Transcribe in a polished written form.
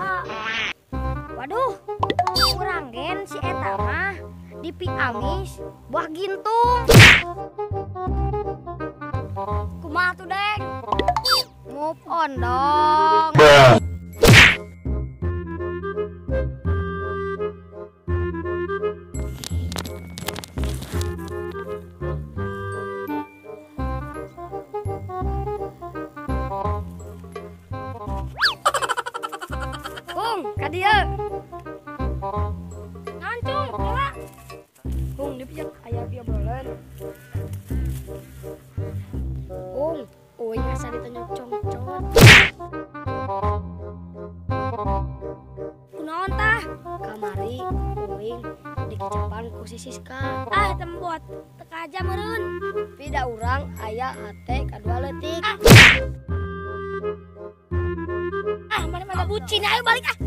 eta. Waduh, urang gen si eta mah di Piamis buah gintung. Kumaha tuh, Deng? Move on dong. Kung, ka dieu. Nancung, kela. Kung, di pijak aya bioboleun. Kung, uing asa ditonyok congcot. Kunaon tah? Kamari uing dikecapan ku si Siska. Ah, tembot teka aja meureun. Pida urang aya hate kadua leutik. Ah, mana-mana bucin, ayo balik ah.